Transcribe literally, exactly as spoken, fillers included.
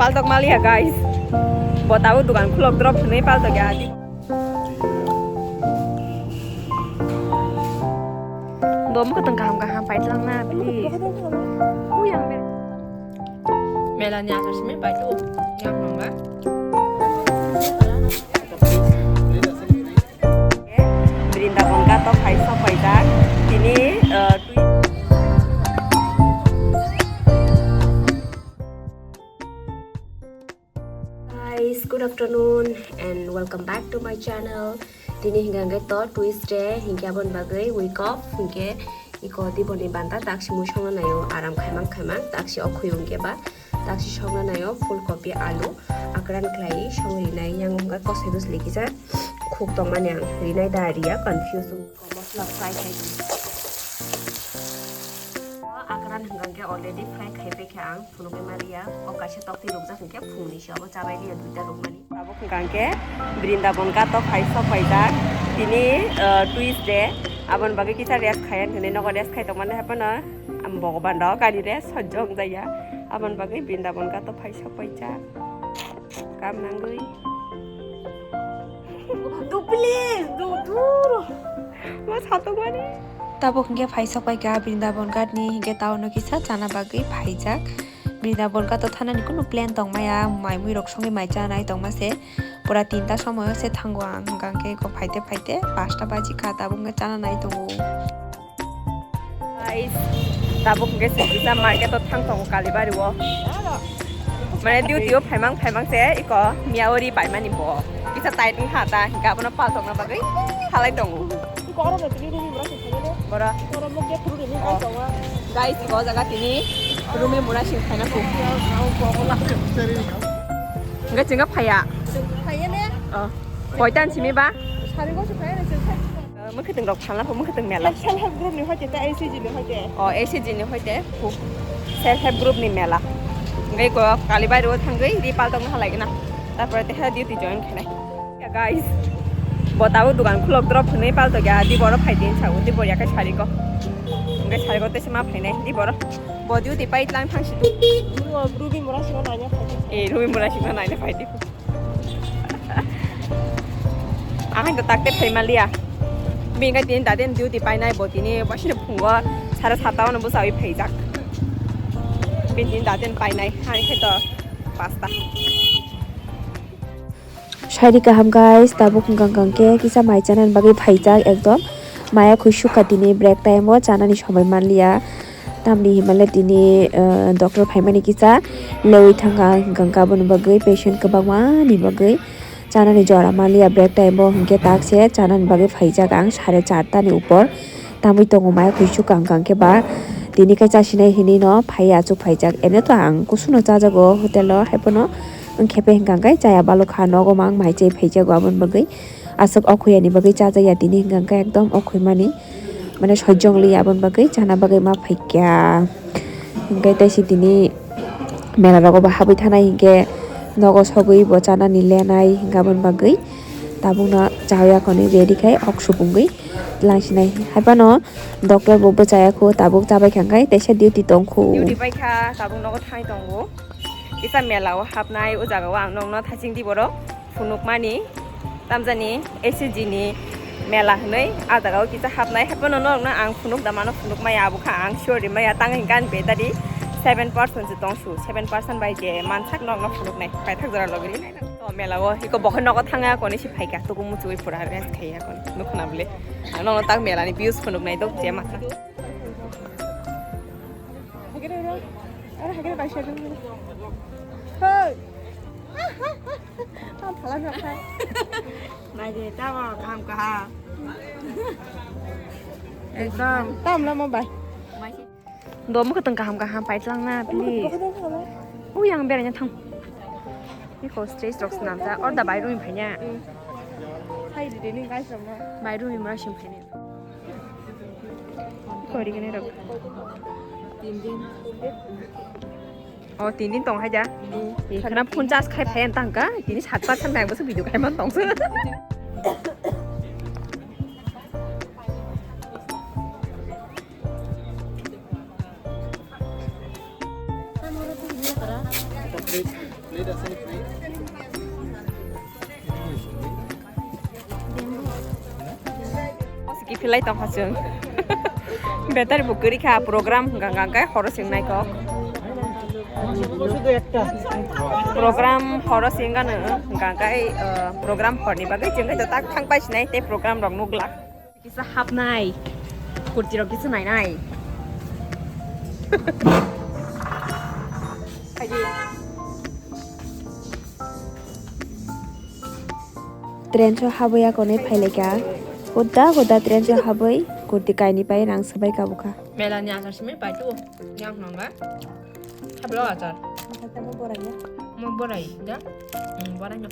Paltok maliya, guys. Bo tabuk dukan khulok drop hwnwi paltok ya. Bo mukha tong kaham kaham paitlang na, please. Uyang ber. Melania asal simi paitu yang nongga. Brindaban Ghat o phai sok paijak. Tini, eh, twi- Guys, good afternoon and welcome back to my channel. Tini hingkha hingke to Tuesday, hingke aboni bagwi week off, hingke iko diboni banda taksi mui songna naio, aram khaimang khaimang, taksi o khuyung keba, taksi songna naio, full kopi alu, akran khlai song rinai, yang hingka kosoi bwsli kisa khuk tongmani ang, rinai da riya, confuse wng. Mosla fry khai tong. Akran hingka hingke already fry khai pekha ang. Phunugwi maliya, o kaisa tokti rukjak hwnkhe phungni se obo chabai liya duita rukmani. Tabuk hwnkha hwnkhe Brindaban Ghat o phai sok paijak. Tini, eh, Tuesday, aboni bagwi kisa rest khai ang hinwi nogo rest khai tongmani haphano, am Bhogoban rok ani rest sojjo wngjaya. Aboni bagwi Brindaban Ghat o phai sok paijak. Kam nangwi. Do please, do, do. Ma satok mani. Tabuk hwnkhe phai sok paikha Brindaban Ghat ni, hwnkhe town o kisa chana bagwi phaijak. Brindaban Ghat o thanani kunu plan tongmaya, mai mui rok songwi mai chanai tongma se. Pura tinta somoyo se thango ang, hwnkha hwnkhe eko phaite phaite pasta baji kha, tabuk hwnkhe chana nai tongo. Guys, tabuk hwnkhe chwng kisa market o thang tongo Kalibari o. Mane duty o phaimang phaimang se eko miya ori paimani bo. Kisa tight wngkha ta, hwnkhe abono paltokna bagwi halai tongo. Iko oro no tini rumi mura sing khainai de. Boro. Iko oro muk de phuru rumi Oh. Kai tongo. Guys, iko o jaga tini rumi mura sing khaina tongo. Hwnkhe chwngkhe phaiya. Phaiya ne? Oh. Koitan simi ba? Sari go se phaiya ne chwng khai. Mwkhwtwng rok phalna pho mwkhwtwng mela. Self help group ni hoite ta S H G ni hoite. Oh, S H G ni hoite. Self help group ni mela. Hwnkhe iko Kalibari o thangwi ri paltokna halai gana. Tarpore teha duty join khainai. Ya guys, bo tabuk dukan khulok drop hwnwi paltokya, di boro phai din sago, di boro yakai sari ko. Hwnkhe sari ko tei se ma phainai, di boro. Bo duty pai tlang thang si tu. Bro, bro, bi mora singo naina phai di. Eh, Rubi mora singo naina phai di. Ahai to takte phai maliya. Bini kai tini daden duty painai bo tini, bo sini phungo sara sata ono bwsawi phaijak. Bini tini daden painai, hani khe to pasta. Sairi kaham guys, tabuk hwnkha hwnkha khe kisa mai chanani bagwi phaijak ekdom. Maya khwi sukha tini break time o chanani somoi manliya. Tamni hinmale tini, eh, doctor phaimani kisa lewi thangkha hwnkha hwnkha aboni bagwi patient kwbangmani bagwi chanani jora manliya break time o hwnkhe tak se chanani bagwi phaijak ang sare charta ni upor. Tamwi tongo maya khwi sukha hwnkha hwnkhe ba tini khe chasinai hinwi no phai achuk phaijak. Ene to ang kusuno chajago hotel o, haiphano wngkhe pe hwnkha hwnkhe chaya balokha nogo mang mai chai phaijago aboni bagwi. Aswk okhoi ani bagwi chajakya tini hwnkha hwnkhe ekdom okhoi mani mane sojjong li aboni bagwi chana bagwi ma phaikya. Hwnkhe tei si tini mela rogo bo habwi thanai hwnkhe nogo sogwi bo chanani lenai hwnkha aboni bagwi tabukno chawi akhoni ready khai ok supungwi. Langsinai. Haiphano doctor bo bwchaya kho, tabuk chabai kha hwnkhe teisa duty tong kho. Duty pai kha, tabuk nogo thangwi tongo. Kisa mela o hapnai, o jaga o ang nokno thaching di borok phunukmani, tamjani S H G ni mela hwnwi, a jaga o kisa hapnai. Haiphano norokno ang phunuk da mano, phunuk maya, abo kha ang sure rimaya, tang hwnkhe ani battery seven percent se tong su, seven percent bai je mansak norokno phunuknai, paithak jora logi rinai. To mela o iko bo khe nogo thangya koni si phaikha, tuku muchugwi pura rest khaiya koni nukho na bwle. Ang nono tak mela ni views phunuk nai dok je masa. Hagere ro, are hagere bai sa dong. Hoi. Tam phala na khai. Nai de tamo kaham kaham. Ekdom. Tam lama bai. Do mukha tong kaham kaham paitlang na, please. Uyang beraina thang. Iko stage rok swnamjak, or da bai rumi phaina. Sai di de ni guys rok no. Bai rumi mura sim phaina. Kori gane rok. Tin din. O tin din tong hai ja. Khana phone charge khai phaina tangka, tini sat percent bag bwswk video khai man tong se. Kiphilai tongkha chwng. Better bo kwrwi kha program hwnkha hwnkha khe horo chwng nai kok. Program horo chwng gano hwnkha khe, uh, program horni bagwi chwng khe tak thang pai sinai tei program rok nukla. Kisa hapnai. Kurti rok kisa nainai. Phaidi. Train so habwi akonwi phailaikha. Huda huda train so habwi kurti kainwi pai rang swbai kabukha. Melani achar simi pai tu. Yang nangga. Hablo achar. Mo borai da? Hmm, borai no.